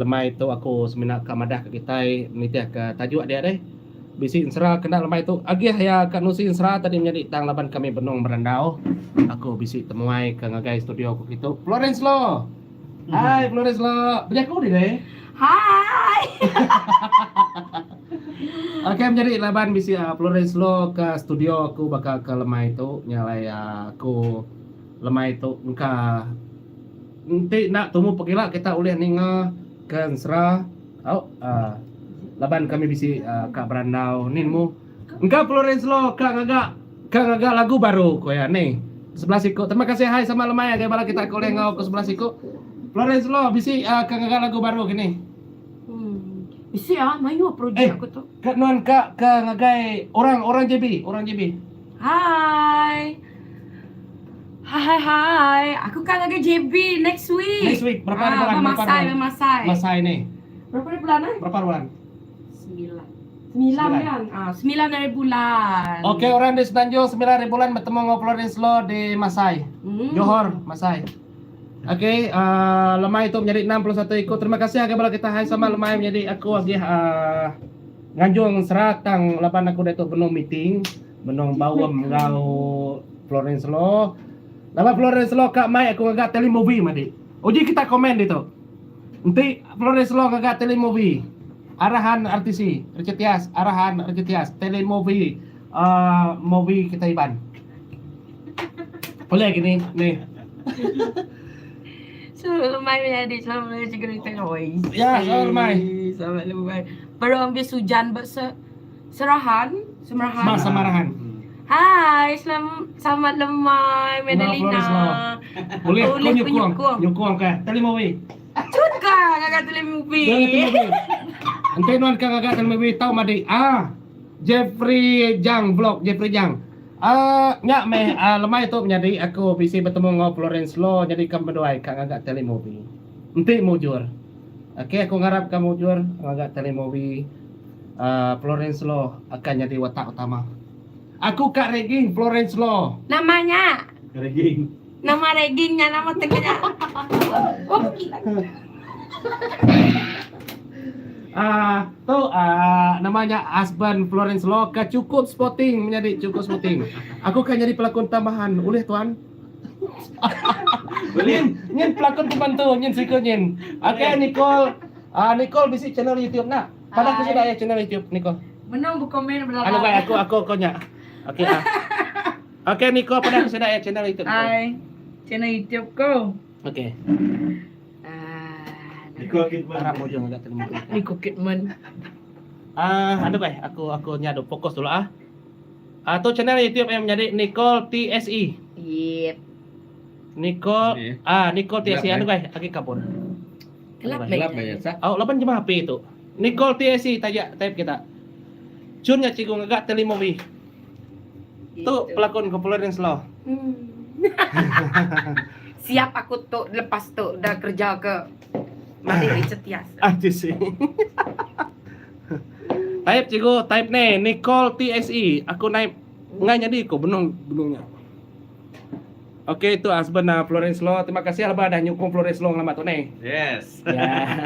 Lemai tu aku semina ka madah ka kitai nitih ka tajuk dia deh. Bisi ensera kena lemai tu agih iya ka nusi ensera tadi menyadi tang laban kami benung berandau aku bisi temuai ka ngagai studio aku kitu Florence Lo. Hai Florence Lo. Bejaku dih deh. Hai. Okey menyadi laban bisi Florence Lo ka studio aku baka ka lemai tu nya alai aku lemai tu engka Enti enda tumu pegila kita ulih ninga ke ensera au uhh laban kami bisi ka berandau ni nemu engka Florence Lo ka ngaga ka ngaga lagu baru ku iya ni 11 iku terima kasih hai sama lemai agai bala kita ke ulih enggau ke 11 iku Florence Lo bisi ka ngaga lagu baru kini. Hmm. Bisi ah mayuh projek eh, aku tu. Ka nuan ka ke ngagai orang orang JB, orang JB. Hai. Hai hai hai. Aku ka ngagai JB next week. Next week berapa hari ah, bulan? Berapa Masai, Masai. Masai ni. Berapa hari bulan eh? Berapa bulan? Sembilan. Sembilan kan? Ah, sembilan hari bulan. Okey, orang di Semenanjung sembilan hari bulan bertemu dengan Florence Law di Masai. Hmm. Johor, Masai. Okey, uh, lemai tu menjadi 61 ikut. Terima kasih agai bala kita hai sama lemai menjadi aku agih uh, nganjung seratang laban aku diatu benung meeting, benung baum enggau Florence Lo. Laban Florence Lo ka mai aku ngaga telemovie madi. Uji kita komen ditu. Enti Florence Lo ngaga telemovie arahan RTC, Richard Tias, arahan Richard Tias, telemovie uh, movie kita Iban. Boleh gini ni. Selamat lemai menyadi, selamat lemai cikgu Rita Oi. Ya, selamat lemai. Selamat lemai. Baru ambil sujan ba se serahan, semerahan. Ma samarahan. Hai, selam, selamat lemai Medalina. Boleh kau nyukung. Nyukung ke telemovie. Cut ka ngaga telemovie. Telemovie. Enti nuan ka ngaga telemovie tau madi. Ah. Jeffrey Jang vlog Jeffrey Jang. Aaa nya meh lemai tu menyadi aku bisi betemu enggau Florence Lo nyadi ke meduai ka ngaga telemovie. Enti mujur. Ok aku ngarap ka mujur ngaga telemovie aaa Florence Lo akan nyadi watak utama. Aku ka ragging Florence Lo. Nama nya? Ragging. Nama ragging nya nama tengah nya. Oh. Ah tu ah nama nya husband Florence Lo ke cukup sporting menyadi cukup sporting. Aku ka nyadi pelakon tambahan ulih tuan. Nyin nyin pelakon pembantu nyin siku nyin. Okey Nicole ah Nicole bisi channel YouTube nak. Padah ke sida ya channel YouTube Nicole. Benung bekomen bela. Anu bai aku aku ko nya. Okey ah. Okey Nicole padah ke sida ya channel YouTube. Hai. Channel YouTube ko. Okey. Nicole Kidman. Arap mujur ngaga terima kasih. Nicole Kidman. Ah, anu bai, aku aku nya du fokus dulu ah. Ah tu channel YouTube yang menjadi Nicole TSE. Yep. Nicole Okay. ah Nicole TSE Gelap, anu bai, agi kabur. Gelap Gelap ba ya sah. Au laban jemah HP tu. Nicole TSE taja type kita. Cun nya cikgu ngaga telemovie. Tu pelakon ke Florence Law. Hmm. Siap aku tu lepas tu dah kerja ke Madi Richard Tias. Ah, sih. Type cikgu, type ni Nicole TSE. Aku naik ngai nyadi aku benung benungnya. Okey tu husband uh, Florence Law. Terima kasih lah dah nyukung Florence Law lama tu ni. Yes. Ya.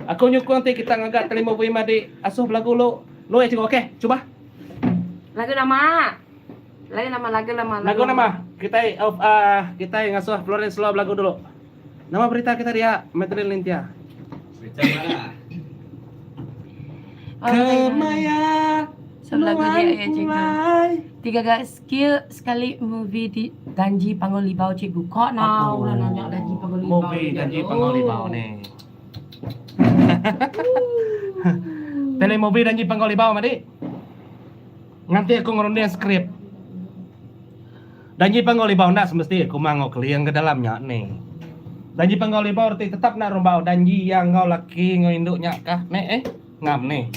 Aku nyukung ti kita ngaga telemovie madi asuh belagu lu. Lu ya cikgu okey, cuba. Lagu nama? Lagu nama, lagu nama, lagu nama. Kitai of uh, kitai ngasuh Florence Law belagu dulu. Nama berita kita dia Madeline Lintia. Berita mana? Kemaya So, lagu dia ya cikgu. Tiga ga skill sekali movie di Danji Panggau Libau cikgu. Kok na orang nanya Danji Panggau Libau. Movie Danji Panggau Libau ni. Telemovie Danji Panggau Libau madi. Nganti aku ngerunding skrip. Danji Panggau Libau enda semesti aku mah enggau keling ke dalam nya ni. Danji Panggau Libau reti tetap enda rumbau danji iya enggau laki enggau indu nya kah neh eh ngam ni.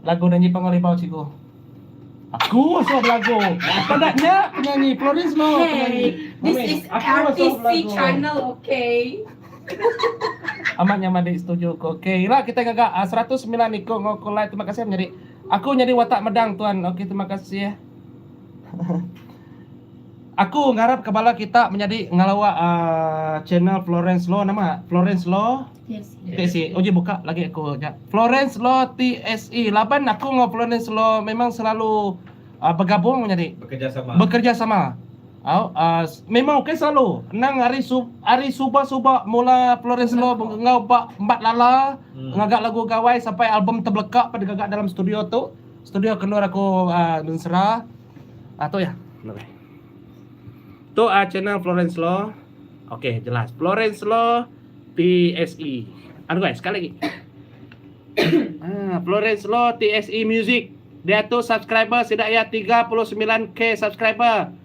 Lagu Danji Panggau Libau cikgu. Aku asuh belagu. Peda nya penyanyi Florence Lo penyanyi. Hey, this is Aku asuh RTC belagu. channel, okay? Amat nya madik setuju ku. Okey, ila kitai ngaga 109 iku enggau ku like. Terima kasih menyadi. Aku nyadi watak medang tuan. Okey, terima kasih. Aku ngarap ke bala kita menyadi ngelawa uh, channel Florence Law nama Florence Law TSE. TSE. Uji buka lagi aku nya. Florence Law TSE. Laban aku enggau Florence Law memang selalu uh, bergabung menyadi. Bekerja sama. Bekerja sama. Au, uh, memang okey selalu. Nang hari su hari suba-suba mula Florence Law enggau ba Embat Lala hmm. ngaga lagu gawai sampai album terbeleka pada gagak dalam studio tu. Studio kendur aku uh, mensera. Ah tu ya. Tu ah channel Florence Law. Okey, jelas. Florence Law TSE. Anu guys, sekali lagi. ah, Florence Law TSE Music. Dia tu subscriber sida ya 39k subscriber.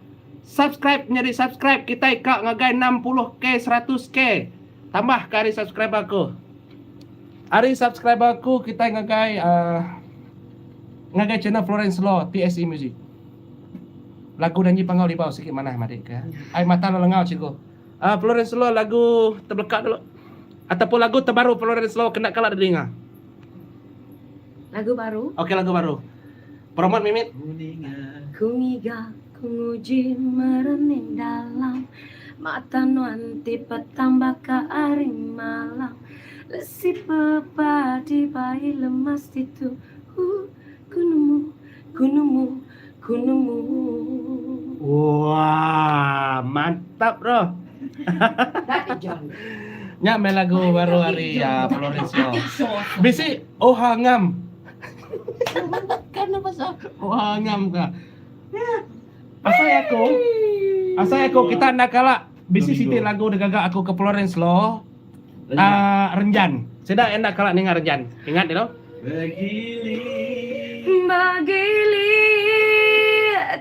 Subscribe nyadi subscribe kita ka ngagai 60k 100k. Tambah ke hari subscriber aku. Ari subscriber aku kitai ngagai uh, ngagai channel Florence Law TSE Music. Lagu Danji Panggau Libau sikit manah madik ke. Ai mata lelengau cikgu. Uh, Florence Law lagu terbeleka dulu. Ataupun lagu terbaru Florence Law kena kala didinga. Lagu baru. Okey lagu baru. Promote mimit. Ku ngiga ku nguji merening dalam mata nuan ti petang baka ari malam lesi pepadi bai lemas ditu uh ku nemu ku nemu ku nemu. Wah, mantap bro. That John. Nya meh lagu baru ari uh, Florence Law. Bisi oh ngam. Kan apa sah? Wah ngam ka. Asai aku, asai aku kita enda kala bisi siti lagu digaga aku ke Florence Law. Uh, Renjan. Sida enda kala ninga Renjan. Ingat dia tu? Begili. Bagili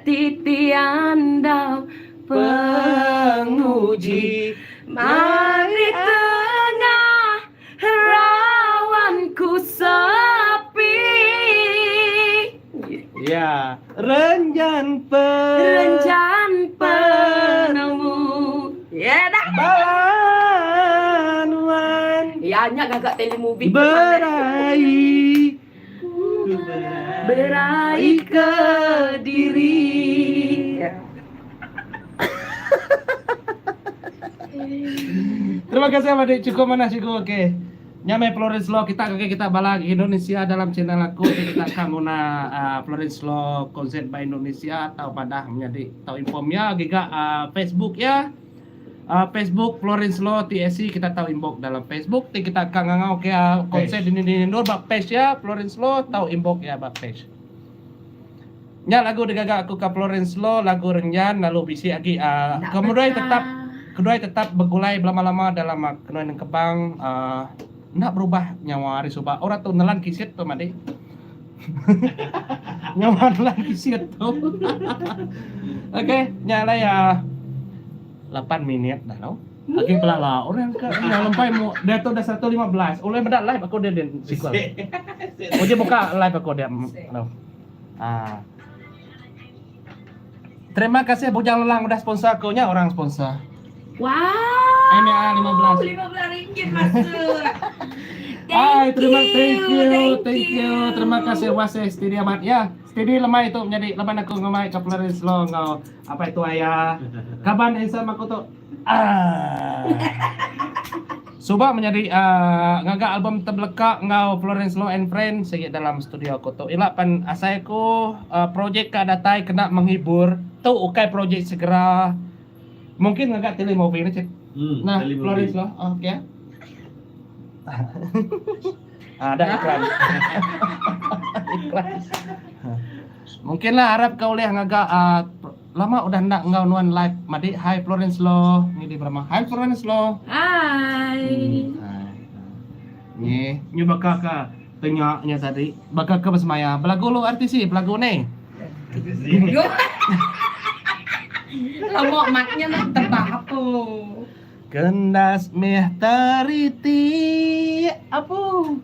titi andau penguji Mari tengah rawan ku sepi. Ya, renjan pe Renjan penemu. Ya dah. Balanuan. Ya nya gagak telemovie. Berai. Berai ke diri. Terima kasih adik cukup mana cukup okey. Nya meh Florence Law kita ke kita bala Indonesia dalam channel aku ti kita akan guna uh, Florence Law concert by Indonesia atau padah menyadi tau inform ya giga uh, Facebook ya. Uh, Facebook Florence Law TSC kita tahu inbox dalam Facebook ti kita akan ngangau ke uh, konsert di di di ba page ya Florence Law tau inbox ya ba page. Nya lagu digaga aku ka Florence Lo, lagu Renjan lalu bisi agi uh, kemudian tetap keduai tetap begulai belama-lama dalam uh, kenuai nengkebang uh, enda berubah nyawa ari suba. Orang tu nelan kisit tu madi. nyawa nelan kisit tu. Okey, nya alai uh, 8 minit dah tau. Agi pela lah orang ke nya lempai mu dia tu dah 115. Ulih meda live aku dia din sequel. Uji buka live aku dia. No. Ah. Terima kasih Bujang Lelang udah sponsor aku nya orang sponsor. Wow. MA 15. 15 ringgit masuk. Thank Hai, terima you, thank you, thank thank you. you. Terima kasih Wasih steady amat ya. Steady lemai tu menjadi laban aku ngemai ke Florence Long ngau apa itu ayah. Kaban handsome aku tu. Ah. Suba menyadi uh, ngaga album terbeleka ngau Florence Law and Friends sigi dalam studio aku tu. Ila pan asai aku uh, projek ka datai kena menghibur. Tu ukai projek segera. Mungkin ngaga telemovie ni cik. Hmm, Nah, telemovie. Florence Law. Oh, okey. Ah, ada iklan. iklan. Mungkinlah harap kau boleh ngaga uh, lama udah nak ngau nuan live madi. Hai Florence Law. Ni di berapa? Hai Florence Law. Hai. Hai. Ni, ni baka ka tengoknya tadi. Baka ke bersemaya. Belagu lu RTC, belagu ni. Yo. Lama maknya nak tebak apa? Kendas meh tariti apu.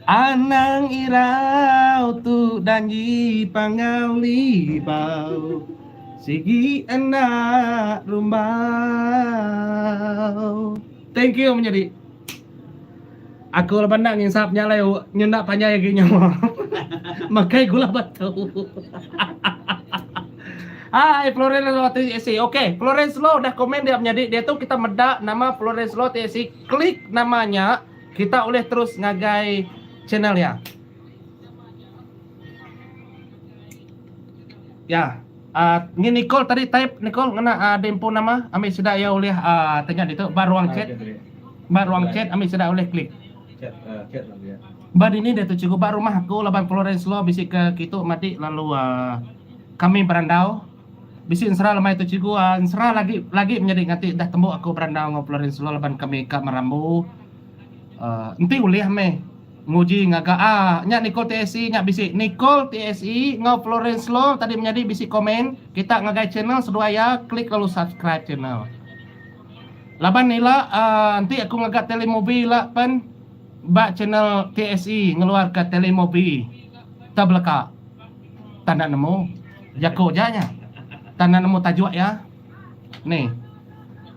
Anang irau tu danji pangau libau. Sigi enak rumbau. Thank you menjadi. Aku leban nak nginsap nya lai nyendak panjai agi nyawa. Makai gula batu. Hai Florence Lo TSC. Okey, Florence Lo dah komen dia menyadi dia tu kita meda nama Florence Lo TSC, klik nama nya kita ulih terus ngagai channel iya. Ya. Uh, ni Nicole tadi type Nicole ngena uh, dia empu nama ambil sida iya ulih uh, tanya ditu ba ruang chat. Ba ruang chat ambil sida ulih klik. Chat uh, chat lah dia. Ba dini diatu cikgu ba rumah aku laban Florence Law bisi ke kitu madi lalu uh, kami berandau bisi ensera lemai tu cikgu uh, ensera lagi lagi menyadi nganti dah tembu aku berandau enggau Florence Law laban kami ka merambu uh, enti ulih meh nguji ngaga ah nya Nicole TSC nya bisi Nicole TSC enggau Florence Law tadi menyadi bisi komen kita ngagai channel seduai iya klik lalu subscribe channel laban ila uh, enti aku ngaga telemovie ila pen Ba channel TSE ngeluarka telemovie tebeleka. Tanda nemu jaku ja nya. Tanda nemu tajuk iya. Ni.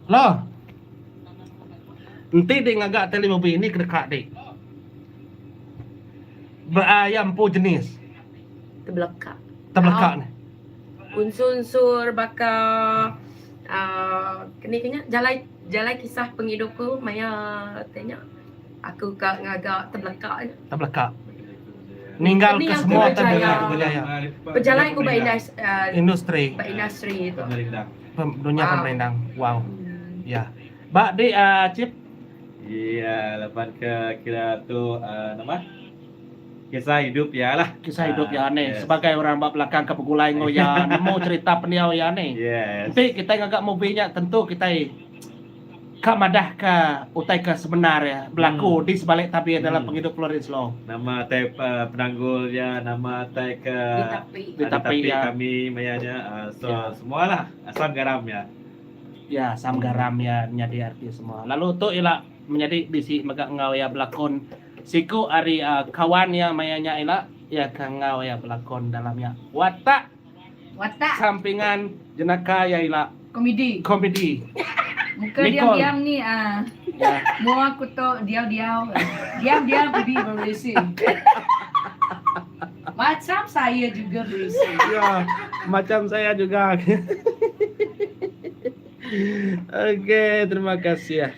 Lo. Enti di ngaga telemovie ni kedeka di. Ba iya empu jenis. Tebeleka. Tebeleka ni. Unsur-unsur baka uhh keni ke nya jalai jalai kisah pengidup ku maya ti nya aku ka ngaga tebeleka nya. Tebeleka. Ninggal ke semua tebeleka. Pejalai ku ba industri. Ba industri tu. Dunya pemerindang. Wow. Ya. Ba di uhh chip. Iya laban ke kira tu uhh nama. Kisah hidup iya lah. Kisah hidup iya nih. Sebagai orang ba belakang ke begulai enggau iya nemu cherita pendiau iya nih. Yes. Enti kitai ngaga movie nya tentu kitai ka madahka utai ke sebenar iya belaku di sebalik tabir dalam pengidup Florence Long. Nama tai penanggul iya, nama tai ke Ditapi. Ditapi kami maya nya so semua lah asam garam iya. Ya asam garam iya nyadi artis semua. Lalu tu ila menyadi bisi mega enggau iya belakon Siku ari kawan iya maya nya ila, iya ke enggau iya belakon dalam nya. Watak Watak. sampingan jenaka iya ila. Komedi. Komedi. Muka Nicole. diam-diam ni ah. Ya. Mua aku tu diau-diau. Diam-diam pergi berisi. Macam saya juga berisi. Ya, macam saya juga. Okey, terima kasih ya.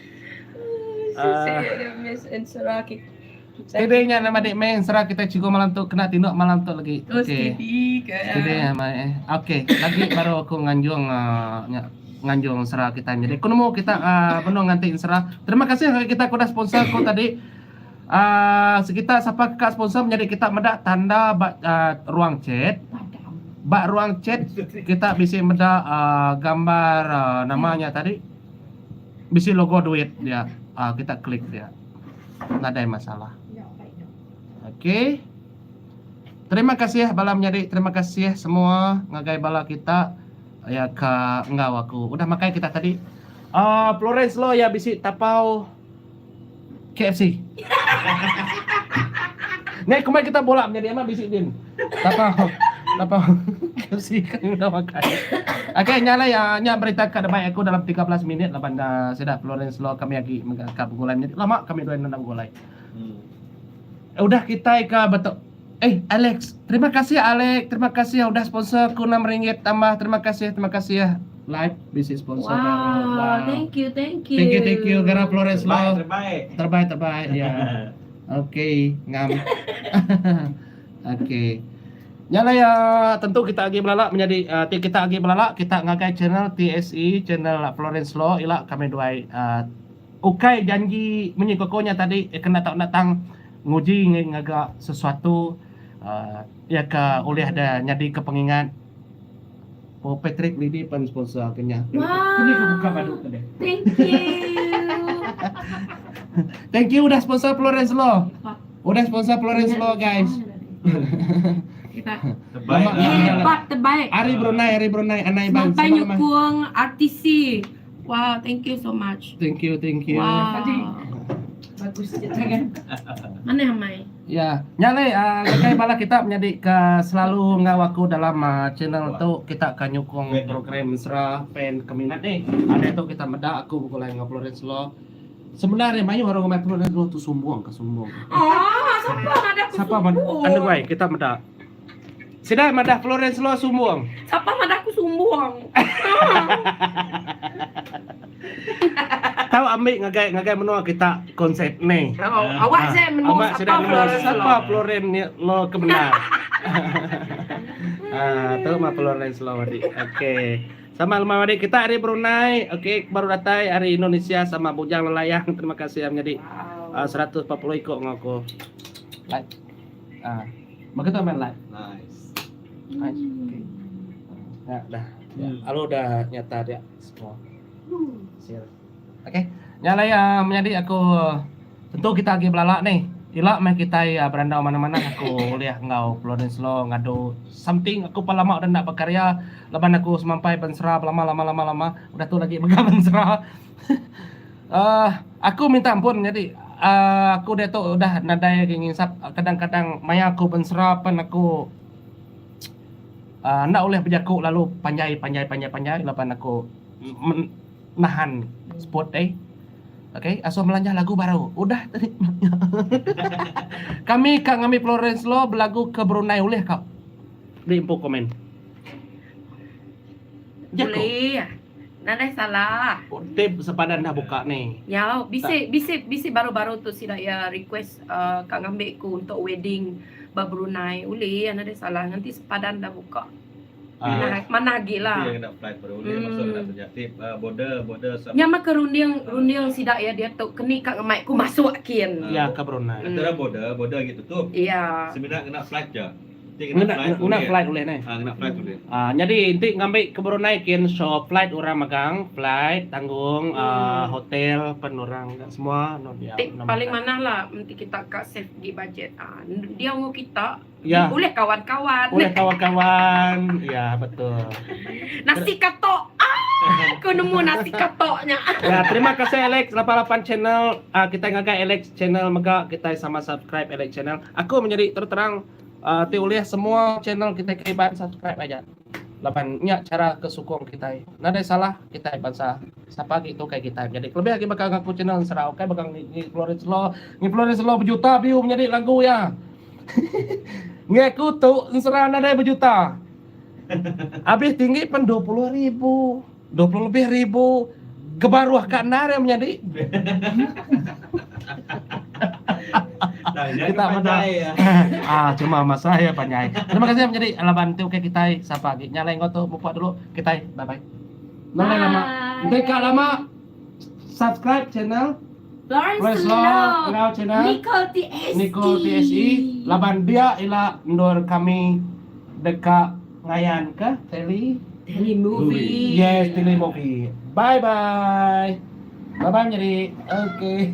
Steady nya nama dik meh ensera kita cikgu malam tu kena tinduk malam tu lagi. Oh, Okey. steady ke. Steady nya mai eh. Okey, lagi baru aku nganjung uh, nya nganjung ensera kita jadi. Aku nemu kita uh, benung nganti ensera. Terima kasih ngagai kita ke udah sponsor aku tadi. Uh, sekitar sapa ka sponsor menyadi kita meda tanda ba uh, ruang chat. Ba ruang chat kita bisi meda uh, gambar uh, nama nya tadi. Bisi logo duit dia. Uh, kita klik dia. Nadai masalah. Okey. Terima kasih bala menyadi, terima kasih semua ngagai bala kita ya ka enggau aku. Udah makai kita tadi. Uh, Florence Lo ya bisi tapau KFC. Ni kumai kita bola menjadi amat bisi din. Tapau. Tapau KFC kan udah makan. Okey, nya lah ya, nya berita ka debai aku dalam 13 minit laban uh, sida Florence Law kami agi mega ka begulai menjadi lama kami dua nenda begulai. Hmm. Udah kitai ka betu Eh Alex, terima kasih Alex, terima kasih udah sponsor aku RM6 tambah. Terima kasih, terima kasih ya. Live bisi sponsor Wow, baru. Wow. thank you, thank you. Thank you, thank you. Gara Flores Terbaik, Law. terbaik. Terbaik, terbaik. Ya. Okey, ngam. Okey. Nya lah ya, tentu kita agi belala menyadi uh, ti kita agi belala kita ngagai channel TSE, channel Florence Law ila kami duai uh, ukai janji munyi ko nya tadi eh, kena tau datang nguji ngaga sesuatu uh, ya ke ulih da nyadi ke pengingat Oh Patrick Lidi pan sponsor ke nya. Wow. Kini aku buka badu tadi. Thank you. Thank you udah sponsor Florence Law. Udah sponsor Florence Law guys. Hebat. Terbaik Lama- lah. Hebat terbaik. Ari Brunei, Ari Brunei, Anai Bang. Sampai Sama lemah. nyukung RTC. Wow, thank you so much. Thank you, thank you. Wow. Bagus je tangan. Mana amai? Ya, nya alai uh, ngagai bala kita menyadi ke selalu enggau aku dalam uh, channel tu kita akan nyukung program Mesra Pen Keminat ni. Ada tu kita meda aku begulai enggau Florence Law. Sebenarnya mayuh orang ngumbai Florence Law tu sumbung ke sumbung. Ah, siapa madah aku Siapa madah? sumbung? Anu guai kita meda. Sida madah Florence Law sumbung. Siapa madah aku sumbung? sumbung. Tau ambi ngagai ngagai menua kita konsep ni. Oh, awak saya nemu Awak sapa sida nemu Florence sapa Lo. Florence ni lo ke bendar. Ah, tu mah Florence Lo madi. Okey. Sama lemah madi kita ari Brunei, okey baru datai ari Indonesia sama Bujang Lelayang. Terima kasih am nyadi Wow. uh, 140 iko enggau aku. Like. Ah. Baka tu main like. Nice. Nice. Okey. Ya, dah. Ya. Lalu dah nyata dia semua. Sir. Okey. Nya alai uh, menyadi aku tentu kita agi belala ni. Ila meh kitai uh, berandau mana-mana aku ulih enggau Florence Law ngadu something aku pan lama udah enda bekarya laban aku semampai bensera belama lama lama lama udah tu lagi mega bensera. uh, aku minta ampun menyadi uh, aku diatu udah nadai agi nginsap kadang-kadang maya aku bensera pan aku Enda ulih bejaku lalu panjai panjai panjai panjai laban aku nahan spot deh. Okay, asuh melanja lagu baru. Udah tadi. Kami ka ngambi Florence Lo belagu ke Brunei ulih ka? Di empu komen. Jaku. Boleh. Nadai salah. Tip sepadan dah buka ni. Ya, bisi bisi bisi baru-baru tu sida iya request uh, ka ngambi ku untuk wedding Ba Brunei ulih nadai salah nganti sepadan dah buka. Ah. Manah agi lah. Nanti kena flight baru ulih masuk kena kerja ti border border sama. Nya mah ke runding runding sida iya diatu keni ka ngemai ku masuk kin. Ya ke Brunei. Antara border border agi tutup. Iya. Semina ngena flight ja. Ti ngena flight ngena flight ulih neh. Ah ngena flight ulih. Ah nyadi enti ngambi ke Brunei kin show flight orang megang flight tanggung ah hotel pen orang semua anu dia. Ti paling manah lah enti kita ka save gi budget. Ah, dia enggau kita. Ya. Ulih kawan-kawan. Ulih kawan-kawan. Ya, betul. Nasi katok. Ah, aku nemu nasi katok nya. Ya, terima kasih Alex 88 channel. Uh, kita ngagai Alex channel mega kita sama subscribe Alex channel. Aku menjadi terus terang uh, ti ulih semua channel kita ke Iban subscribe aja. Laban nya cara ke sukung kitai. Nadai salah kitai bansa sapa agi tu kai kitai menyadi. Kelebih agi baka ngaku channel Serau kai baka ngi Florence Law, ngi Florence Law bejuta view menyadi lagu iya. Ngi aku tu ensera nadai bejuta. Abis tinggi pen 20 ribu, 20 lebih ribu. Ke baruh ka endar iya menyadi. Kita meda. Ah cuma masa iya panjai. Terima kasih menyadi laban ti ukai kitai sapa agi. Nya alai enggau tu mupuk dulu kitai. Bye bye. Nama lama. Enti ka lama subscribe channel Florence Law enggau channel Nicole TSE. Nicole TSE laban dia ila endur kami deka ngayan ke tele tele movie. Yes, tele movie. Bye bye. Bye bye menyadi. Okay.